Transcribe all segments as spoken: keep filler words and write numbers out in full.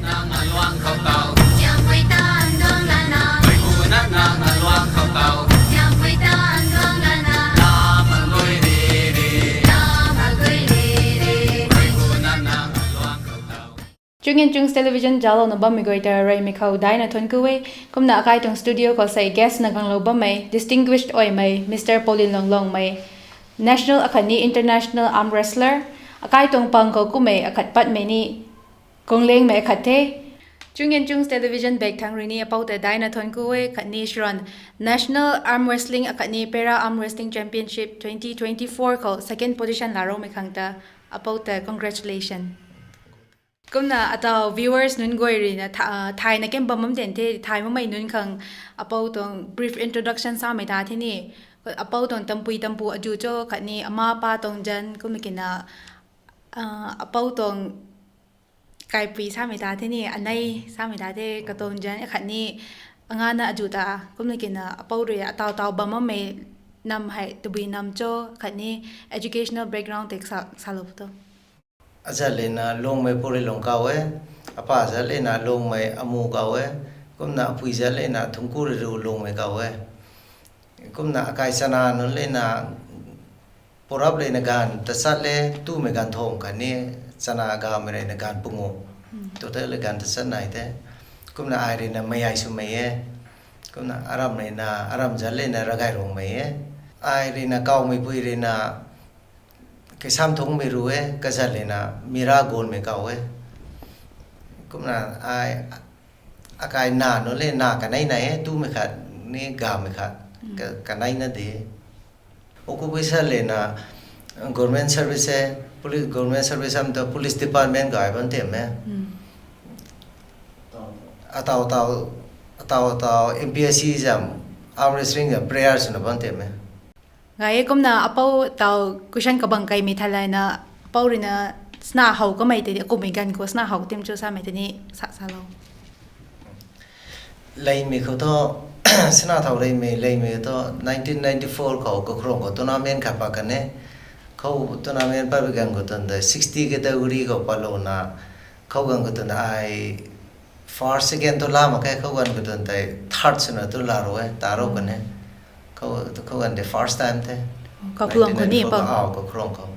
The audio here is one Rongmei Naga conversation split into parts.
Nang aluang khou tau. Siangpui tan duang lana. Mei pu na nang aluang khou tau. Siangpui tan duang lana. Lam agui ri ri. Lam agui ri ri. Mei pu na nang aluang khou tau. Chung and Chungs Television zauclouna bammei guay ta reymei khou daina thuanc ku e. Kumna akai tuang studio khou sei guest na ganglou bammei distinguished oimei Mister Paulin Longlongmei, national akhatni international arm wrestler, akai tuang pang khou kummei akhat patmei ni Konglengmei khat the. Chung and Chungs Television bak thangc rui ni apou ta daina thuanc ku e, khatni sron National Arm Wrestling akhatni Para Arm Wrestling Championship twenty twenty-four khou second position laa roumei khang ta apou ta congratulation. Kumna atau viewers nunc guay rui na tha-, ah, thayna kem bam bam ten the, thay makmei nunc khang apou tuang brief introduction samei ta the ni. Apou tuang tampui tampu aju cho, khatni ama pa tuang zan, kumna kina, ah, apou tuang kaipui samei ta the ni, anei samei ta the, katuang zan, khatni angana aju ta, kumna kina apou rui atau tau bam makmei nam hei tabui nam cho, khatni educational background tei sa, salou pu to. Azat lena Lungmei Puri Lung kau e, apa zat lena Lungmei Amu kau e, kumna apui zat lena Thungku Riru Lungmei kau e. Kumna akai chana nunc lena purap lena ganv tachat le, tumei ganv thum khatni chana gamei rui na ganv pungu. Total le ganv tachat nai the. Kumna ai rui na Mayai Swmei e. Kumna aram rui na, aram zat lena Ragairungmei e. Ai rui na Kawmeipui rui na Keisam Thungmei Ru e, kazat lena Mira Gonmei kau e. Kumna ai akai na nunc le na kanei nai e, tumei khat ni gamei khat, ka-, kanei na de. Occupation lena government service e, poli-, government service am ta police department gay bam tem e. Atau tau, atau tau M P S C zam, arm wrestling zam prayer swna bam tem e. Gay e, kumna apou tau question kabang kaimei thalayna, apou rui na sna how kamei tei, akummei ganv khou sna how tim cho samei tei ni sa, salou. Leimei khou thu, sna thau leimei, leimei thu nineteen ninety-four khou Kakhrung khou tournament khat pat kan e. Khou tournament pat bi ganv khou tun tei sixty category khou patlouna, khou ganv khou tun ai first, second thu la mak khe, khou ganv khou tun tei third swna thu laa rou e, ta rou kan e. Khou, khou ganv tei first time the. Kakhrung khou ni, nineteen ninety-four apou? Aw, Kakhrung khou.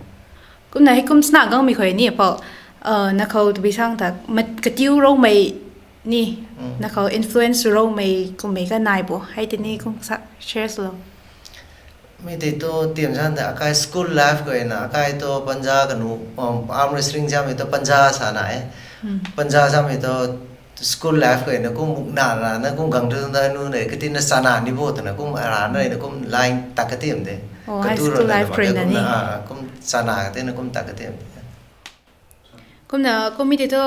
Kumna hei kum sna gangmei khou ni apou, ah, na khou tabui sang ta, mat-, katiu roumei ni, na khou influence sw roumei kummei kanei bo, hei tei ni kum sa share swlou. Mi tei thu tiam san ta akai school life khou na, akai thu panja kanu, um, arm wrestling samei thu panja sa na e. Panja samei thu school life khou na kum mukna rana kum gang tu ta nu ne, katina chana ni bo twna kum arana na kum line tak katiam de. Oh, high school life khou rui na ni. Kum chana katina kum tak katiam de. Kumna, kum mi tei thu,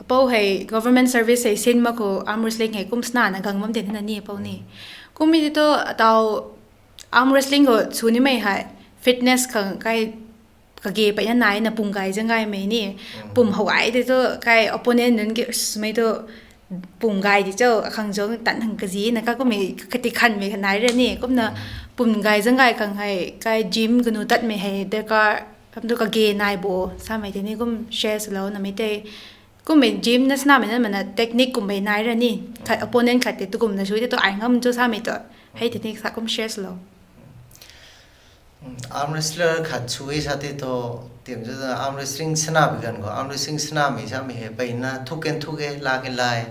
apou hei government service hei sin mak khou arm wrestling hei kum sna na gang bam ten na ni apou ni. Kum mi tei thu, atau arm wrestling khou sw nimei hei fitness khang kai kage peyna nai na pum gay zang gaymei ni. Pum how gay tei thu kai opponent nunc ki, mei thu pum gay di cho, akhang zang tan hang kazi na ka kummei kati khanmei kha nai ra ni. Kumna pum gay zang gay khang hei kai gym kanu tatmei hei darkar, kam thu kage nai bo samei tei ni kum share swlou na mei tei. Kummei gym na snamei na mana technique kummei nai ra ni. Khat opponent khat tei tu kumna sui tei tu ai ngam cho samei tu. Hei tei ni sa kum share swlou. Arm wrestler khat sui sa tei thu, tiam chu arm wrestling sna bi ganv khou, arm wrestling snamei samei hei peyna thuk ken thuk e, la ken lai.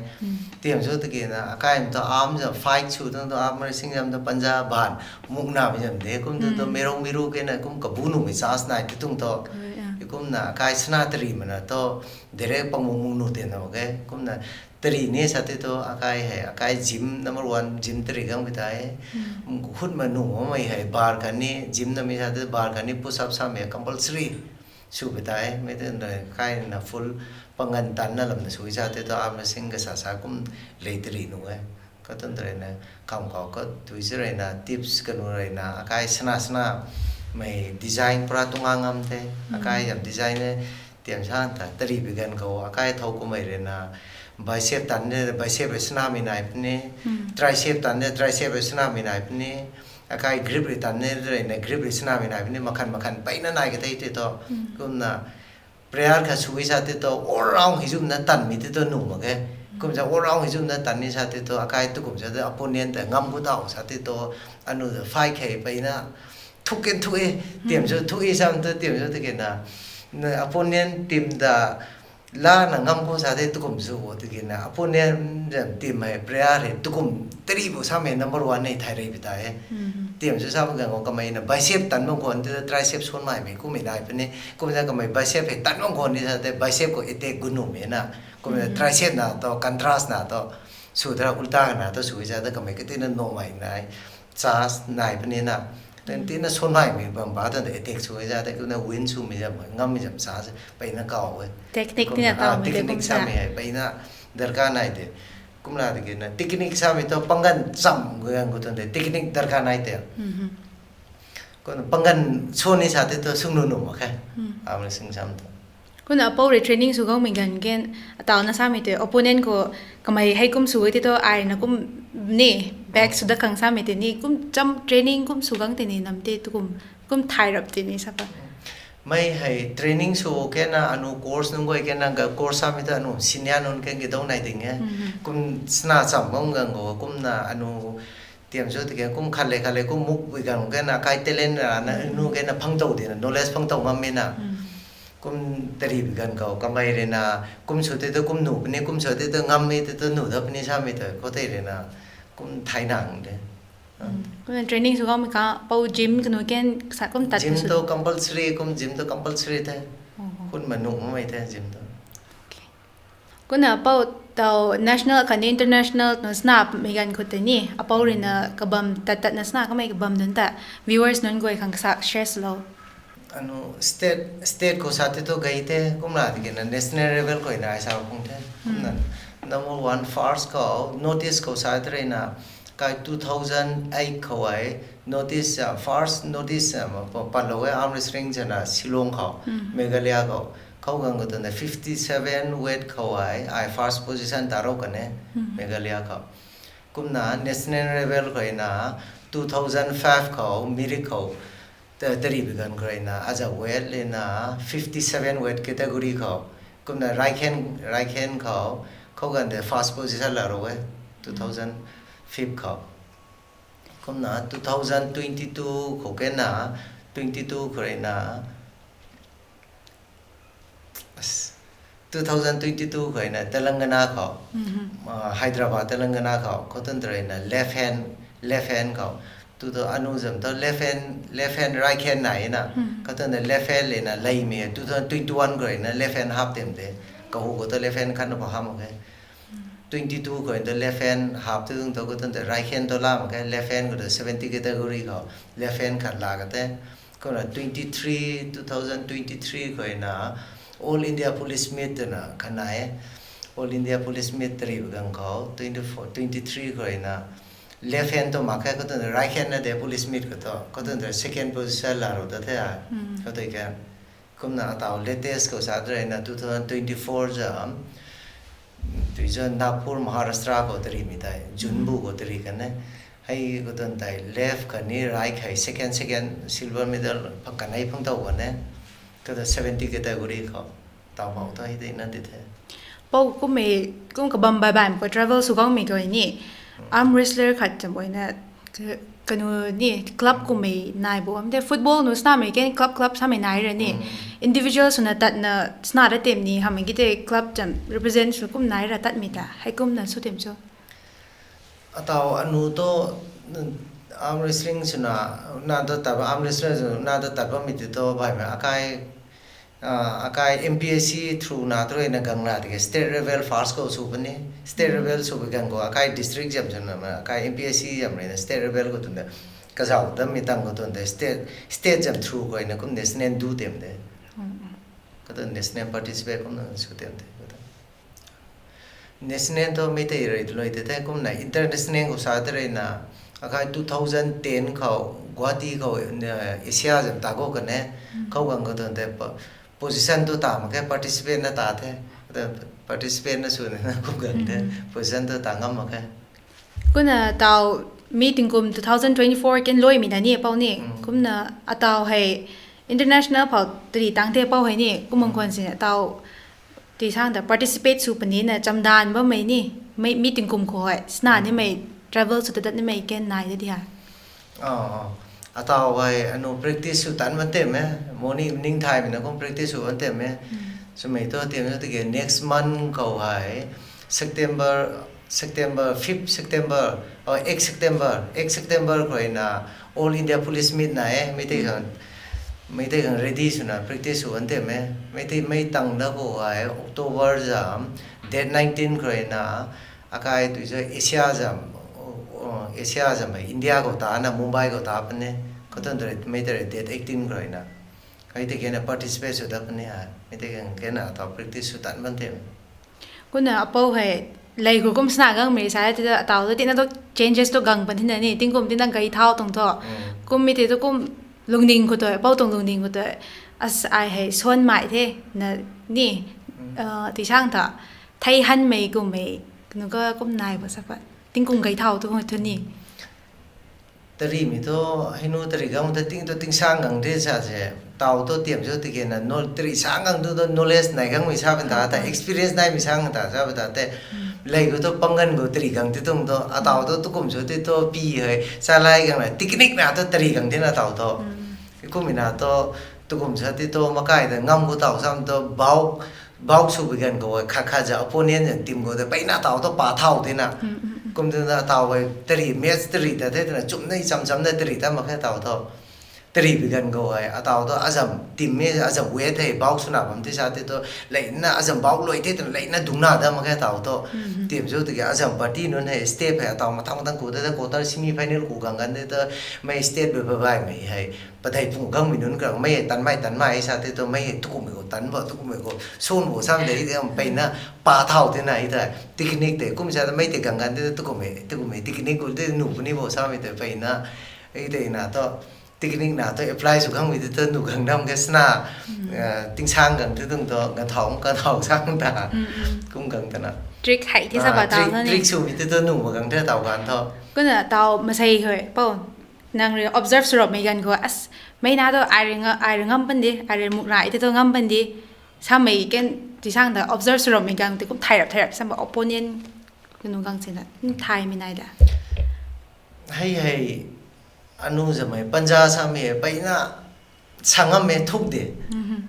Tiam chu tiki na, akai tu arm zam fight sw tuang tu arm wrestling zam tu panja ban, mukna bi zam de, kum tu tu meiru meiru ke na kum kabu nuhmei chance nai ti tuang tu. Kumna akai sna tari mana tu, direct pang muk muk nu tiam na mak khe, kumna tari ni sa tei thu, akai hei, akai gym number one, gym tari gang bi ta e. Khut ma nu mamei hei, bar khatni, gym na mi sa tei bar khatni push up samei compulsory sw bi ta e. Mei tei na kai na full pangan tanna lamna sui sa tei thu, arm wrestling kasa sa kum lei tari nu e. Katuang tei rui na, kam khou katui si rui na, tips kanu rui na, akai sna sna mei design pura tunga ngam the. Akai zam design e, tiam sa ta, tari bi ganv khou, akai thau kummei rui na, bicep tan de, bicep rui snamei nai puni, tricep tan de, tricep rui snamei nai puni, akai grip rui tan de, rui na grip rui snamei nai puni, makhan makhan peyna nai ka tei tei thu, kumna, Prayer kha sui sa ti tu all round hei zumna tanmei ti tu nuh mak khe. Kumsa all round hei zumna tan ni sa ti tu akai tu kumsa tu opponent ta ngam gu tau sa ti tu anu ta fight khei peyna thuk ken thuk e, tiam su thuk e sam tu tiam su ti kena, opponent team ta lana ngam gu sa ti tu kum su ti kena, opponent team hei prayer hei tu kum tari bu samei number one nei thai rei pi ta e. Tiam su sa bu gang kamei na bicep tan bam khwan ti tricep sun mai mei kumei nai puni. Kumna kamei bicep hei tan bam khwan ni sa te bicep khou attack gu nuh mei na. Kumna tricep na tu contrast na tu su tara ulta na tu sui sa ta kamei kati na nuh mai nai. Chance nai puni na. Then tina sun mai mei bam ba ta attack sui sa te kumna win swmei zam ngammei zam sa se peyna kaw e. Technique tina taw mei te technique kumsa samei hei peyna darkar nai te. Kumna ti kena technique samei tu panggan cham gu yang gu tun te technique darkar nai te. Kumna panggan swan ni sa te tu sung nu nu mak khe. Arm wrestling sam tu. Kumna apou rui training sw gangmei ganv ken, ataw na samei tei opponent khou kamei hei kum sw e ti tu ai na kum ni back sw dat khang samei tei ni kum cham training kum sw gang tei ni nam tei tu kum, kum thay rap tei ni sa pa. Mei hei training sw kena anu course nunc guay kena ga course samei tu anu senior nunc ken kidau nai ding e. Kum sna cham bam gang khou kumna anu tiam su ti ke kum khat le khat le kum muk bui gang kena kai talent ra na nu kena phang tow di na knowledge phang tow ngam mei na. Kum tari bi ganv khou kamei rui na kum sw tei tu kum nuh puni, kum sw tei tu ngammei tei tu nuh dat puni samei tu khou tei rui na kum thay nang de. Kumna training sw gangmei ka pou gym kanu ken sa kum tat Gym tu compulsory, kum gym tu compulsory the. Khun ma nuh makmei the gym tu. Kumna pou taw national khatni international na snapmei ganv khou tei ni apou rui na kabam tat tat na sna kamei kabam nunc ta viewers nunc guay khang kasa share swlou. Anu state, state khou sa tei tu gay the, kumna ti kena national level khou na ai sa khung the. Kumna number one first khou North East khou sa tei rui na kai two thousand eight khou ai North East, first North East palou e arm wrestling zana Shillong khou, Meghalaya khou. Khou gang khou tun fifty seven weight khou ai, ai first position ta rou kan e, Meghalaya khou. Kumna national level khou na two thousand five khou Mirik khou tari bi ganv khou rui na aza weight le na fifty seven weight category khou. Kumna Raikhen, Raikhen khou, khou ganv de first position la rou e, two thousand five khou. Kumna two thousand twenty two khou kena, twenty two khou rui na two thousand twenty two khou na Telangana khou, Hyderabad Telangana khou khou tun tei rui na left hand, left hand khou tu tu anu zam tu left hand, left hand right hand nai na. Khou tun na left hand le na leimei two thousand twenty one khou rui na left hand half tem de. Kahu khou tu left hand khat na pa ham ke. Twenty two khou tu left hand half tu dung tu khou tun tei right hand tu la mak khe, left hand khou tu seventy category khou left hand khat la ka te. Kumna twenty three, two thousand twenty three khou na All India Police Meet twna khat nai e. All India Police Meet tari bi gang khou twenty four, twenty three khou na left hand tu mak khe, khou tun right hand na de police meet khou tu, khou tun tei second position la rou ta the ai. Khou tei khe. Kumna ataw latest khou sa tei rui na two thousand twenty four zam, tui zan Nagpur Maharashtra khou tarimei tei, June bu khou tari kan e. Hei khou tun tei left khatni right hei second, second silver medal pha kan e phang tow kan e. Khou ta seventy category khou taw bau tu hei tei na di the. Pou kummei, kum kabam bai baimei khou travel sw gangmei khou ni arm wrestler khat cham na kanu ni club kummei nai bo am de football nu snamei ken club club samei nai ra ni. Individual swna tatna sna ra tem ni hamei ki tei club cham represent sw kum nai ra tatmei ta hei kumna sw tem cho. Ataw anu tu arm wrestling swna na tu tat arm wrestling swna tu tat bammei ti tu baimei akai akai M P S C through na tei rui na gang na tiki state level first khou sw puni. State level sw pi gang khou akai district zam zam na akai M P S C zam rui na state level khou tun de kazauh dammei tang khou tun de state, state zam through khou na kum national du tem de. Khou tun national participate kumna sw tem de. National tu mei tei rui loi tei the kumna international khou sa tei rui na akai two thousand ten khou Guwahati khou Asia zam ta khou kan e. Khou gang khou tun tei position tu ta mak khe, participant na ta the. Participant na sw ni na kum gang the. Position tu ta ngam mak khe. Kumna taw mi tingkum two thousand twenty four ken loimei na ni pou ni. Kumna ataw hei International phou tari tang the pou hei ni, kumang khwan si tau tui sang ta participate sw puni na chamdan bammei ni, mei, mi tingkum khou hei, sna nimei, travel sw tatat nimei ken nai de di ha. Atau hei anu practice sw tan ban tem e, morning evening thaymei na kum practice sw ban tem e. Swmei thu tiam thu tiki next month khou hei September, September, fifth September, oh, eight September, eight September khou na All India Police Meet na e, mei tei khang, mei tei khang ready swna practice sw ban tem e. Mei tei mei tang da khou hei October zam, date nineteen khou na, akai tui cho Asia zam, Asia zam hei India khou ta na Mumbai khou ta puni, khou tun tei mei tei date eighteen khou na. Hei tei kena participate sw dat puni hei, mei tei kena atau practice sw tan ban tem. Kumna apou hei, lei khou kum sna gangmei sa tei atau tu tina tu changes tu gang pan thina ni, tingkum tina gay thau tuang thu. Kummei tei tu kum lungning khou tu, apou tuang lungning khou tu, as ai hei suan mai the, na ni, tui sang ta, thei hanmei kummei, kanu ka kum nai bo sa pat. Tingkum gay thau tu thu ni. Tarimei thu, hei nu tari gang ta ting tu ting sang gang the sa se, tau tu tiam cho tiki na, no, tari sang gang tu tu knowledge nai gangmei sa pan ta, ta experience naimei sang ta sa pan ta te, lei khou tu panggan khou tari gang ti tuang tu, atau tu tukum cho ti tu pi hei, salai gang na, technique na tu tari gang tina tau tu. Kummei na tu, tukum sa ti tu makai ta ngam khou tau sam tu, bau, bau sw bi ganv khou hei, khat khat za opponent zan team khou ta, peyna tau tu pa thau tina. Kum tina tau hei, tari match tari ta the tina, chumna cham chamna tari ta mak khe tau tu. Tari bi ganv khou hei, atau tu azam team mei, azam weight hei, bau swna bam ti sa ti tu, leina azam bau luai the tina, leina dungna da mak khe tau tu. Team cho tiki azam party nunc hei, step hei, atau mathang mathang khou ta, quarter semi final khou gang ganv ti tu, mei state bi babaimei hei, padeih pung gangmei nunc khang, mei hei tanmei tanmei sa ti tu, mei hei tukummei khou tan bo, tukummei khou sun bo sam de, peyna pa thau tina i ta, technique tei, kum sa ta mei tei gang ganv ti tu, tukummei, tukummei technique khou ti nu puni bo samei tei peyna, i tei na tu, technique na tu apply sw gangmei ti tu nu gang dam khe sna, ting sang gang ti tuang tu, ganv thau, ganv thau sang ta, kum gang ta na. Trick hei ti sa ba tau na ni. Trick swmei ti tu nu ma gang the tau ganv thu. Kumna tau masei hei, pou. Nang rui observe sw rapmei ganv khou, as, mei na tu ai rui nga-, ai rui ngam pan di, ai rui muk rai ti tu ngam pan di. Samei ken, tui sang ta observe sw rapmei ganv ti kum thay rap, thay rap, sam ba opponent, kanu gang si na, thaymei nai da. Hei hei, anu zamei, panja samei hei, peyna, sa ngammei thuk de.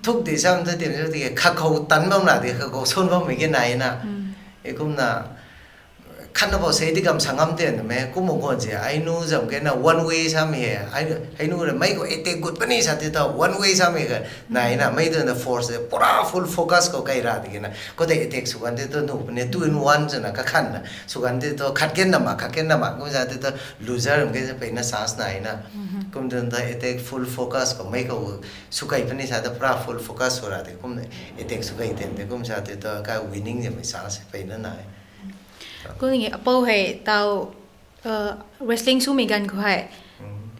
Thuk de sam tu tim cho tiki, khat khou tan bam na de, khat khou sun bammei ke nai na. E kumna, khatna pou sei ti kam sa ngam ten na me, kum mung khwan se, ai nu zam kena one way samei hei, ai, ai nu ra mei khou attack gut puni sa ti ta, one way samei kha, nai na, mei tu na force de, pura full focus khou kai ra tiki na, khou tei attack sw ganv ti tu nu puni, two in one swna kakhan na, sw ganv ti tu, khat ken na ma, khat ken na ma, kum sa ti tu, loser ram ke peyna chance nai na. Kum tu ta attack full focus khou, mei khou sw kai puni sa ta, pura full focus sw ra ti, kum attack sw kai ten ti, kum sa ti tu, ka winning zam mei chance peyna nai. Kum ni apou hei tau, wrestling swmei ganv khou hei,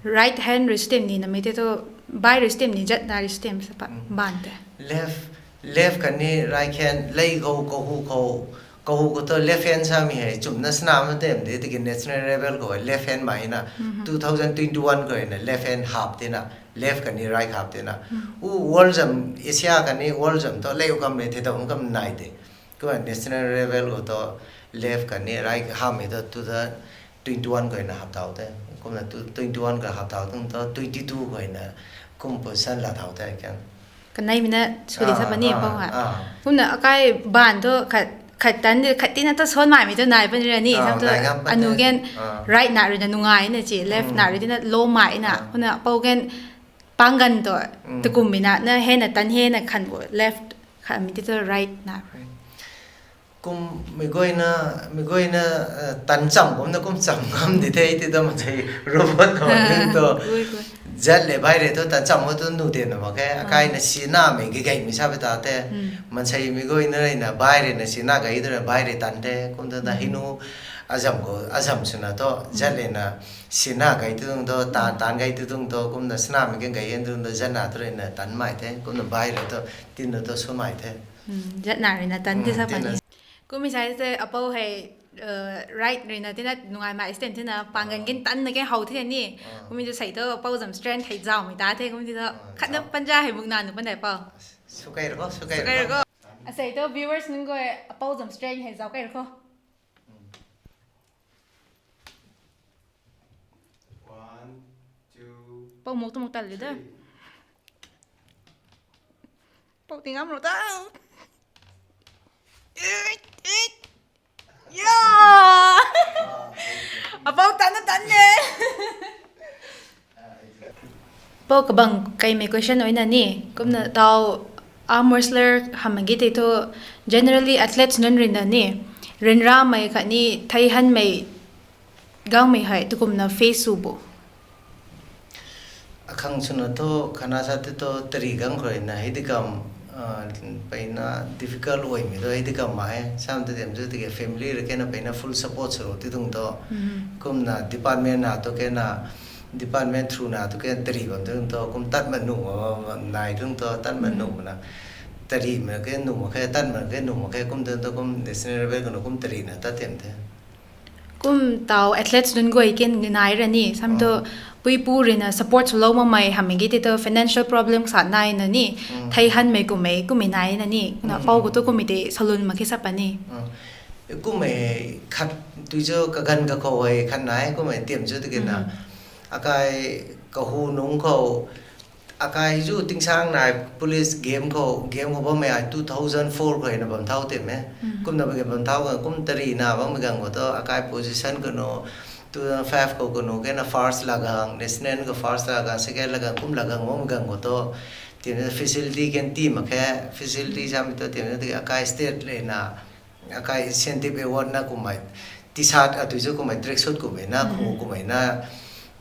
right hand rui stem ni na mei te tu, bai rui stem ni, zat na rui stem sa pa, ban te. Left, left khatni right hand, lei khou, kahu khou, kahu khou tu left hand samei hei, chumna sna ma tem de, tiki natural level khou hei, left hand mai na, two thousand twenty-one khou hei na, left hand half tina, left khatni right half tina. U world zam, Asia khatni world zam tu, lei u kam le, thei dam kam nai de. Kumna national level khou tu left khatni right hamhmei tu two thousand twenty-one khou na hap thau the. Kumna twenty-one khou hap thau tung tu twenty-two khou na kum position la thau the kang. Kaneimei na sw di sa puni pou ha. Kumna akai ban tu khat, khat tan di, khat tina tu suan maimei tu nai puni ra ni. Sam tu anu gen right na rui na nungai na chi, left na rui tina low mai na. Kumna pou gen pang ganv tu, tukummei na, na hei na tan hei na khan bo, left khatmei ti tu right na. Kum mei guayna, mei guayna tan cham kumna kum cham ngam di the ti tu, mansei robot khou ning tu. Zat le bai rui tu tan cham tu nu de na mak khe, akaina sinamei gei gaymei sa pi ta the. Mansei mei guayna rui na bai rui na sina gay tu rui bai rui tan the, kum tu ta hei nu azam khou, azam swna tu, zat le na sina gay tu tuang tu, tan, tan gay tu tuang tu, kumna sinamei kan gay tu tuang tu, zat na tu rui na tan mai the, kumna bai rui tu, tina tu sw mai the. Zat na rui na tan ti sa puni. Kum isai te apou hei, uh, right ruina tina nungai mai stand tina panggan gin tan na ke hau thina ni. Kum isai tu apou zam strength hei zau mai ta the kum ti tu. Khatna panja hei mukna nu pan dai pau. Sukai rako, sukai rako. Asei tu viewers nunc guay apou zam strength hei zau kai rako. One, two, pau mok tu mok tal le da. Pau tingam ro ta. Ya! Apou tan na tan ne. Pau kabang kaimei question oina ni, kumna tau arm wrestler hamagi te thu generally athletes nunc ruina ni, ryanramei khatni thei hanmei gangmei hei tukumna face sw bo. Akhang swna thu khana sa te thu tari gang khou ruina hei di kam, ah, peina difficult oimei thu hei di kam ma he. Sam te dem chu tiki family rui kena peina full support sw ro ti tuang thu. Kumna department na thu kena, department through na thu kena tari bam ti tuang thu, kum tat ma nuh ma, nai tuang thu, tat ma nuh ma na. Tari ma ke nuh ma khe, tat ma ke nuh ma khe, kum tuang thu kum national level kanu kum tari na tat tem the. Kum tau athletes nunc guay ken nai ra ni, sam thu puipu ruina support swlou makmei hamei gi te thu financial problem sa nai na ni, thei hanmei kummei, kummei nai na ni, na pau khou thu kummei te salun mak khe sa pa ni. Kummei khat tui chu kaganv kakhou hei khat nai, kummei tiam chu tiki na. Akai kahu nungc khou, akai zu tingsang nai police game khou, game khou bammei ai two thousand four khou na bam thau tiam e. Kumna bam thau kan, kum tari na bammei gang khou thu, akai position kanu, two thousand five khou kanu kena first lagang, national khou first lagang, second lagang, kum lagang bammei gang khou thu, tiam facility kan ti mak khe, facility samei thu tiam tiki akai state le na, akai incentive award na kummei, t-shirt atui chu kummei, tracksuit kummei na, khungu kummei na,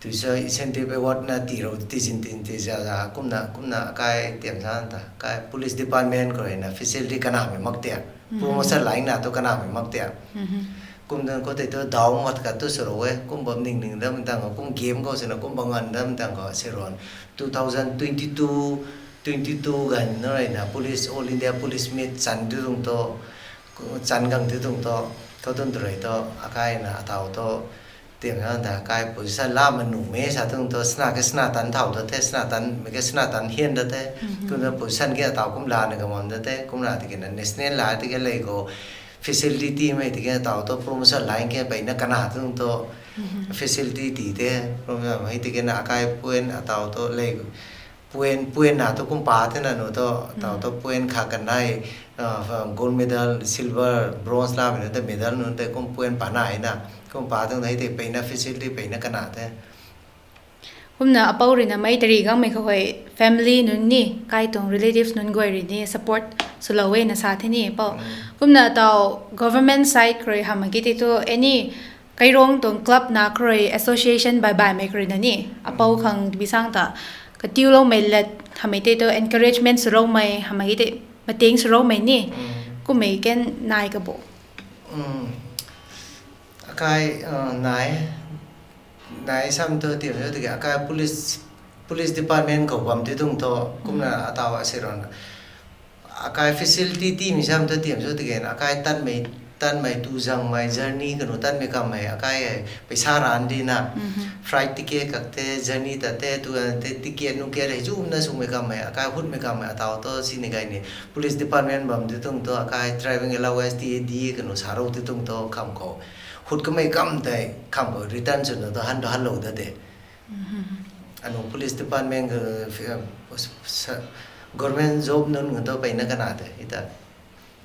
tui chu incentive award na ti ro, tizin tin ti za za, kumna, kumna akai tiam sa ta, akai police department khou ruina facility kanamei mak tia, promotion line na tu kanamei mak tia. Kumna khou tei thu daw mat khat tu sw ro e, kum bam ning ning dam tang khou, kum game khou swna kum bam ngan dam tang khou, se ron two thousand twenty-two, twenty-two ganv na ruina police, All India Police Meet chan tu tuang thu, chan gang ti tuang thu, khou tun tu rui thu, akai na atau thu, tiam na ta akai position la ma nuh me sa tuang thu, sna ke sna tan thau da the, sna tan, mi ke sna tan hian da the, kumna position ke atau kum la na kamam da the, kumna tiki na national la tiki lei khou, facility ti mei tiki atau thu promotion line ke peina kana tuang thu, facility ti the, promotion mei tiki na akai point atau thu lei point, point na thu kum pa the na nu thu, atau thu point kha kanei, ah, gold medal, silver, bronze lamei na the medal nu the kum point pa na na, kum pa tuang the, peina facility peina kana the. Kumna apou ruina mei tari gangmei khou hei family nunc ni, kai tuang relatives nunc guay rui ni support swlou e na sa the ni pau. Kumna tau government side khou rui hamagi te thu any kairong tuang club na khou rui association bai baimei khou rui na ni, apou khang bisang ta katiuloumei lat hamei te thu encouragement swroumei hamagi te mateng swroumei ni, kummei ken nai ka bo. Akai, ah, nai, nai sam thu tiam thu tiki akai police, police department khou bam ti tuang thu, kumna atau ase ron. Akai facility ti mi sam thu tiam thu tiki na akai tanmei, tanmei tu zangmei journey kanu tanmei kammei akai hei paisa ran di na, flight ticket kak the, journey ta the, tu te ticket nu ke hei zumna sumei kammei akai hutmei kammei atau thu sini kai ni police department bam ti tuang thu akai driving allowance ti di kanu sa ro ti tuang thu kham khou hut kamei kam tei kham khou return swna thu han thu hanlou da de. Anu police department, government job nunc khang thu peina kana the ita.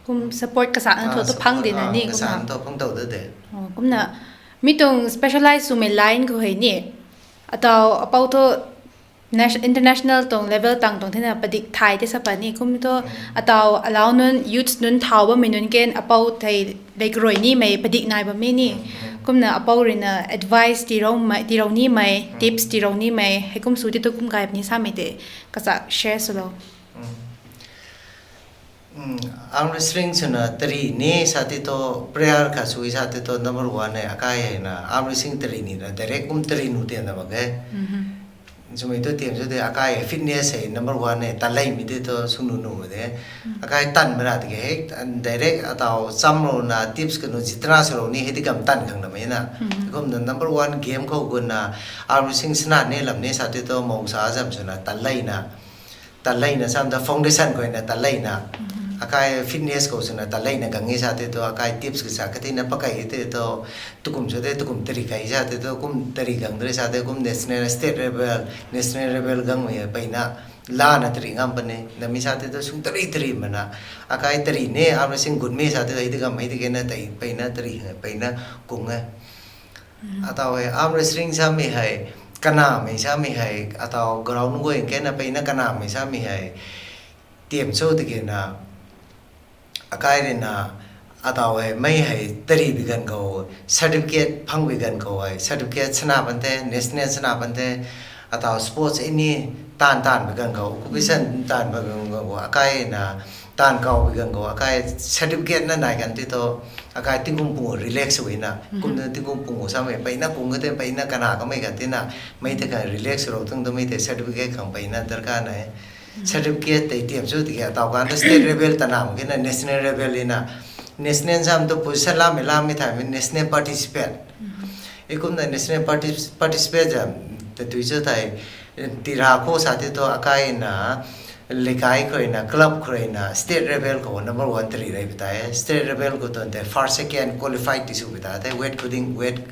Kum support kasana thu tu phang de na ni, kasan thu phang tou da de. Kumna mi tuang specialize swmei line khou hei ni, atau apou thu international tuang level tang tuang thena padik thay te sa pa ni, kum thu atau alau nunc, youths nunc thau bammei nunc ken apou thei lei karui nimei padik nai bammei ni. Kumna apou ruina advice tirou nimei, tips tirou nimei hei kum sw ti thu kum kai puni samei te kasa share swlou. Arm wrestling swna tari ni sa ti thu, prayer kha sui sa ti thu number one e, akai hei na arm wrestling tari ni na direct kum tari nu tian na mak e. Swmei tu tiam sw de, akai fitness hei number one e, tan leimei de tu sw nuh nuh de. Akai tan mana tiki hei, direct ataw cham rou na tips kanu jitna sw rou ni hei di kam tan khang na mei na. Kumna number one game khou guna, arm wrestling sna ni lam ni sa ti tu mou sa zam swna tan leina. Tan leina sam ta foundation khou na tan leina. Akai fitness khou swna tan leina gang e sa ti tu, akai tips kasa katina pakai ti tu, tukum sw de, tukum tari kai sa ti tu, kum tari gang de sa ti, kum national, state level, national level gang mei peyna, lana tari ngam puni, nami sa ti tu sung tari tari mana. Akai tari ni, arm wrestling gut mi sa ti tu, hei di kam, hei di kena tei, peyna tari, peyna kung e. Ataw hei, arm wrestling samei hei, kanamei samei hei, ataw ground guay kena peyna kanamei samei hei, tiam sw tiki na, akai rui na, ataw hei, mei hei, tari bi ganv khou, certificate phang bi ganv khou hei, certificate sna pan the, national sna pan the, ataw sports ini, taanv taanv bi ganv khou, competition taanv bi ganv khou, akai na, taanv kau bi ganv khou, akai certificate na nai kan ti tu, akai tingkum pu relax sw na, kumna tingkum pu samei, peyna kung ka te, peyna kana kamei kan ti na, mei te kan relax sw rou tuang tu mei te certificate khang peyna darkar na e. Certificate tei tiam sw tiki ataw kan tu state level ta nam kena national level ina. National sam tu position lamei lamei thaymei national participate. E kumna national partic-, participate jam ta tui sw thei, tira khou sa ti tu akai na, lekai khou rui na, club khou rui na, state level khou number one tari rei bi ta e. State level khou tuang te first, second qualified ti sw bi ta te, weight khou ding, weight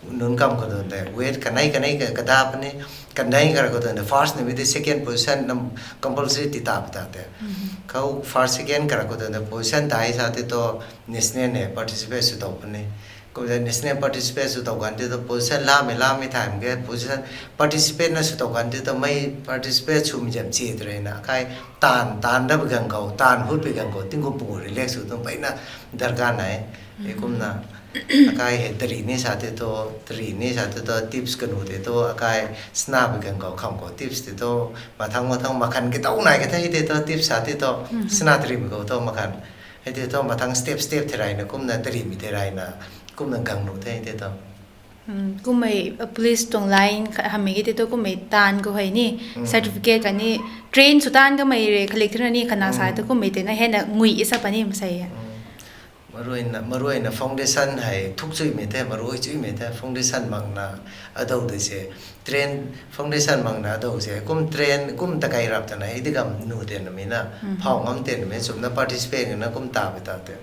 nunc kam khou tuang te, weight kanei kanei ka, kada puni, kanei kara khou tuang te, first nimei te second position nam compulsory ti ta bi ta te. Khou first, second kara khou tuang te, position dai sa ti tu national ne participate sw tow puni. Kum national participate sw tow kan ti tu position lamei lamei thaymei ke position participate na sw tow kan ti tu mei participate swmei jam chi tei rui na, akai taanv, taanv da bi ganv khou, taanv hut bi ganv khou, tingkum pu relax sw tuang peyna darkar na e. E kumna, akai hei tari ni sa ti tu, tari ni sa ti tu, tips kanu ti tu, akai sna bi ganv khou, kham khou tips ti tu, mathang mathang makhan ki tow nai ka the ti tu, tips sa ti tu, sna tari mi khou tu makhan. Hei ti tu mathang step step thei rayna, kumna tari mi thei rayna, kumna gang nu the ti tu. Kummei police tuang line hamei ki ti tu kummei taanv khou hei ni, certificate kani, train sw taanv kamei rui khalik thina ni khana sa tu kummei tei na hei na ngui i sa puni masei e. Maruina, maruina foundation hei thuk chuimei the, marui chuimei the, foundation makna adou de se. Train, foundation makna adou se. Kum train, kum takai rap tana, hei di kam nu tei na mi na, phau ngam tei na mi, chumna participate na kum ta bi ta te.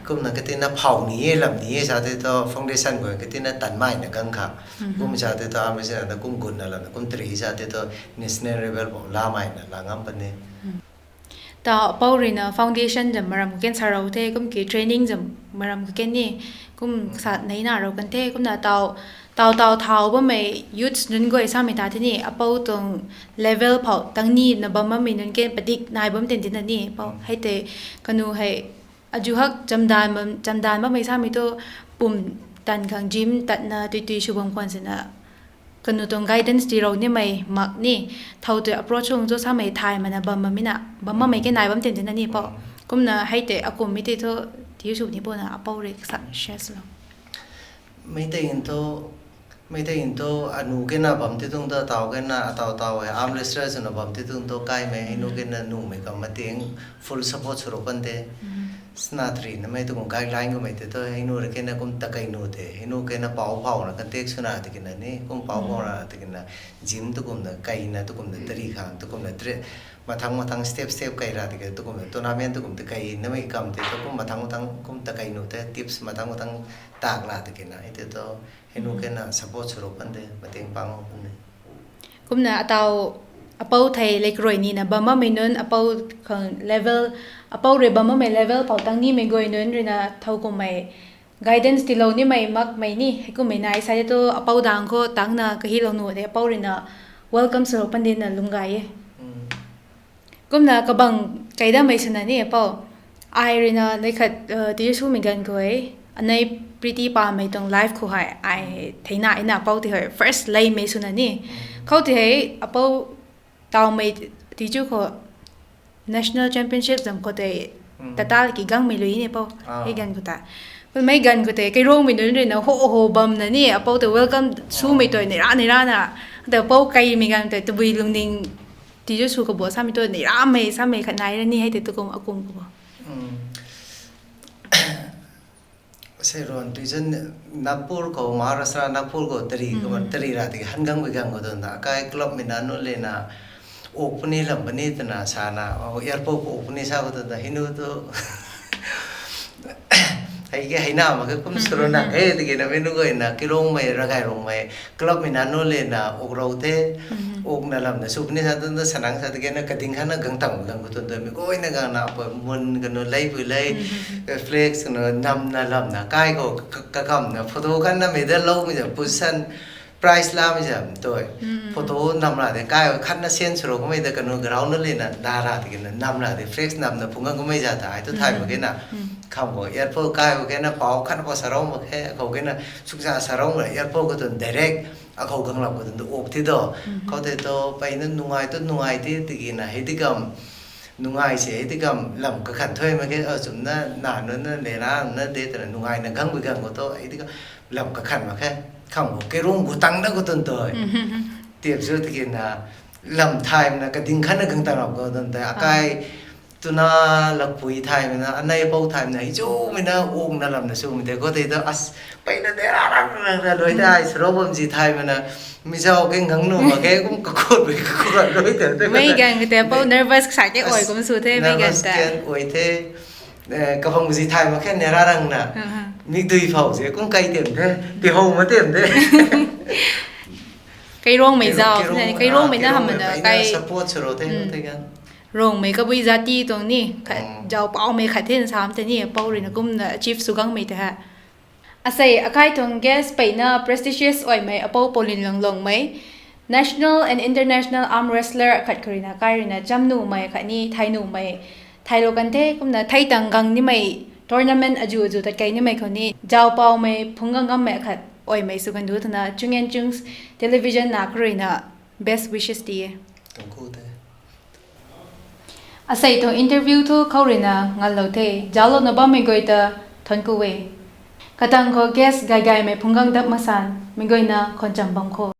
Kumna katina phau ni e, lam ni e sa ti tu foundation khou katina tan mai na gang kha. Kum sa ti tu arm wrestling na kum gunna lam, kum tari sa ti tu national level pou la mai na la ngam puni. Ta apou rui na foundation zam maram ken sa rou the, kum ki training zam maram ken ni, kum sa nei na rou kan the, kumna tau, tau, tau thau bammei youths nunc guay samei ta the ni, apou tuang level phou tang ni na bam bammei nunc ken padik nai bam ten tina ni, apou hei tei kanu hei, azu hak chamdan bam, chamdan bammei samei tu pum tan khang gym tatna tui tui sw bam khwan sina, kanu tuang guidance tii rou nimei mak ni, thau tei approach ung tu samei thay mana bam bam mina, bam bammei ke nai bam ten tina ni apou. Kumna hei tei akum mi tei tu, tiu sw ni pou na apou rui sa share lou. Mei tei in tu, mei tei in tu, anu kena bam ti tuang tu, atau kena, atau tau hei, arm wrestler swna bam ti tuang tu, kaimei, hei nu kena numei kam mating, full support sw rou kan te. Sna tari na mei tu kum guideline kamei tei tu, hei nu rui kena kum takai nu te, hei nu kena pou phau na contact swna tikina ni, kum pou phau na tikina, gym tu kumna kaina, tu kumna tari khang, tu kumna tre-, mathang mathang step step kai ra tiki, tu kumna tournament tu kum takai, namei kam tei tu kum mathang mathang kum takai nu te, tips mathang mathang tak la tikina, hei tei tu, hei nu kena support sw rou kan te, mating pang rou kan te. Kumna atau apou thei lei karui nina bam bammei nunc, apou khang level, apou rui bam bammei level phou tang nimei guay nunc ruina thau kummei guidance tiilou nimei makmei ni, hei kummei nai sa tu apou dang khou tangna kahilou nu de, apou ruina welcome sw rou pan dina lung gay e. Kumna kabang kai damei swna ni apou. Ai ruina nei khat, uh, ti swmei ganv khou e, anei Pretty Pamei tuang live khou hei, ai theina ina apou ti hei first leimei swna ni. Khou ti hei apou tawmei ti chu khou national championship zam khou tei Tata laki gangmei lui ne pou. Hei ganv khou ta. Mei ganv khou tei, kairuangmei nunc ruina ho ho bamna ni, apou ta welcome swmei tei neira neira na. Ta pou kaimei ganv tei, tabui lungning ti zu sw kabo samei tu, neira mei, samei khat nai ra ni hei tei tu kum akum kabo. Sei ruan tui zan Nagpur khou, Maharashtra Nagpur khou tari khou, tari ra tiki han gangmei ganv khou tun ta, akai club mei na nu le na, ok puni lam puni twna sana, o, airport khou ok puni sa khou tun ta, hei nu tu, hei ke hei na mak khe kum sw rou na, hei tiki na mei nu guay na, kairuangmei, Ragairongmei, club mei na nu le na, ok rou the, okna lamna sw puni sa tun ta, sanang sa tiki na, kading khatna gang tang gang khou tun ta, mei guayna gangna, apui mun kanu leipui lei, flex kanu namna lamna, kai khou ka-, kakamna, photo khatna mei da loumei za, position, prize lamei za, tui. Photo nam ra de, kai khatna send sw rou kamei da, kanu ground na le na, da ra tiki na, nam ra de, flex namna phung gang kamei za ta, ai tu thay mak khe na. Kham khou airport kai khou khe na, pau khatna pau sa rou mak khe, khou khe na, suksa sa rou mak, airport khou tun direct, akhou gang lam khou tun tu ok thi do. Khou tei tu, peyna nungai tu nungai the, tiki na, hei di kam, nungai se, hei di kam, lam kakhan thuy mak khe, a, chumna, na, nunc na, le na, na de, twna nungaina gangmei ganv khou tu, hei di kam, lam kakhan mak khe, kham khou, kairuang gu tang na khou tun tui. Tiap zu tiki na, lam thaymei na, kading khatna gang tang lam khou tun tei, akai, tuna lakpui thaymei na, anei pou thaymei na, hei chumei na, okna lamna swmei tei, khou tei tu, as, peyna de, a, ra, ra, ra, lui tei, ai, sw rou bam zi thaymei na, mi zau ke ngang nu mak khe, kum kakhut, kakhut lui tei, tei, mei ganv khou tei, pou nervous kasai tei, oi, kum sw the, mei ganv ta. Nervous ken oi the, eh, kabang zi thay mak khe, neira rang na. Mikdui phou se, kum kai tem the, ti hou ma tem the. Kairuangmei zau, kairuang, kairuangmei na hamna, kai support sw rou the, tei kan. Ruangmei kabui zati tuang ni, khat zau paumei khat the na sam tei ni, apou ruina kumna achieve sw gangmei tei ha. Asei akai tuang guest peyna prestigious oimei apou Paulin Longlongmei, national and international arm wrestler akhat khou ruina kai ruina cham numei khat ni, thai numei, thailou kan the, kumna thei tang gang nimei, tournament aju aju tat kei nimei khou ni, zau paumei phung gang ngammei akhat oimei sw kan du twna, Chungan Chungs Television na khou ruina best wishes ti e. Tuang ku the. Asei tuang interview thu khou ruina nganlou the, zauclouna bammei guay ta thuanc ku e. Katang khou guest gay gaymei phung gang dap masan, mei guayna khwan cham bam kho.